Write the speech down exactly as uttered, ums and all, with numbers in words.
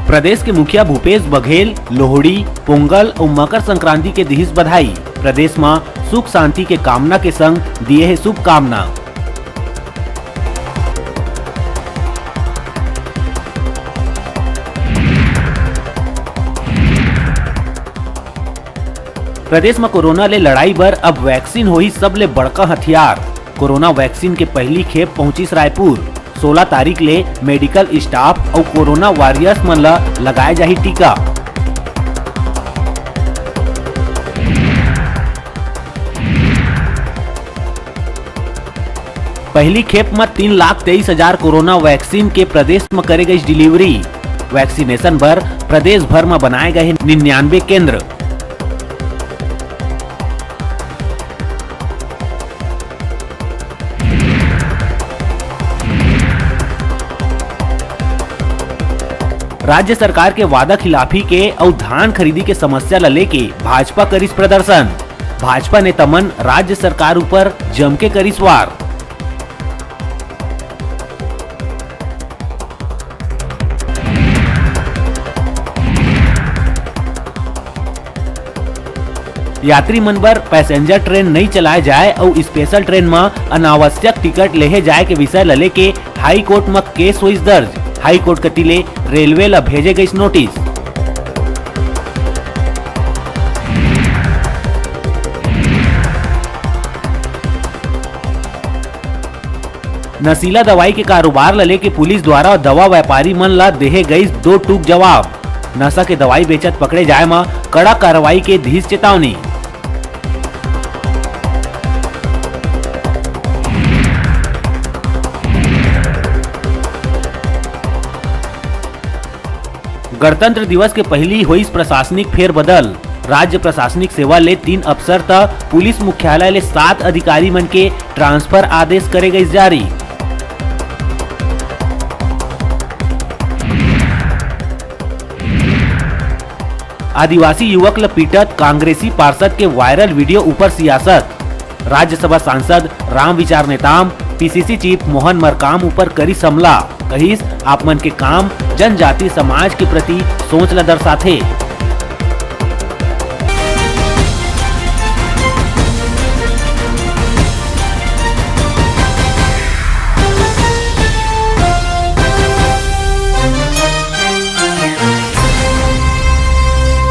प्रदेश के मुखिया भूपेश बघेल लोहड़ी, पोंगल अउ मकर संक्रांति के दिहिस बधाई। प्रदेश म सुख शांति के कामना के संग दिए हे शुभकामना। प्रदेश म कोरोना ले लड़ाई बर अब वैक्सीन होही सबले बड़का हथियार। कोरोना वैक्सीन के पहली खेप पहुंचिस रायपुर। सोलह तारीख ले मेडिकल स्टाफ अउ कोरोना वॉरियर्स मन ल लगाए जाही टीका। पहली खेप म तीन लाख तेईस हजार कोरोना वैक्सीन के प्रदेश म करे गई डिलीवरी। वैक्सीनेशन बर प्रदेश भर म बनाए गए हे निन्यानवे केंद्र। राज्य सरकार के वादा खिलाफी के अउ धान खरीदी के समस्या ल लेके भाजपा करिस प्रदर्शन। भाजपा नेता मन राज्य सरकार ऊपर जम के करिस वार। यात्री मन बर पैसेंजर ट्रेन नइ चलाए जाए अउ स्पेशल ट्रेन म अनावश्यक टिकट लेहे जाए के विषय ल लेके हाई कोर्ट म केस होइस दर्ज। हाई कोर्ट कति ले रेलवे ल भेजे गइस नोटिस। नशीला दवाई के कारोबार ल लेके पुलिस द्वारा दवा व्यापारी मन ल देहे गइस दो टूक जवाब। नशा के दवाई बेचत पकड़े जाए म कड़ा कार्रवाई के दिस चेतावनी। गणतंत्र दिवस के पहिली होइस प्रशासनिक फेरबदल। राज्य प्रशासनिक सेवा ले तीन अफसर त पुलिस मुख्यालय ले सात अधिकारी मन के ट्रांसफर आदेश करे गइस जारी। आदिवासी युवक ल पीटत कांग्रेसी पार्षद के वायरल वीडियो ऊपर सियासत। राज्यसभा सांसद रामविचार नेताम पीसीसी चीफ मोहन मरकाम ऊपर करिस हमला, कहिस, "आप मन के काम जनजाति समाज के प्रति सोच ल दर्शाथे।"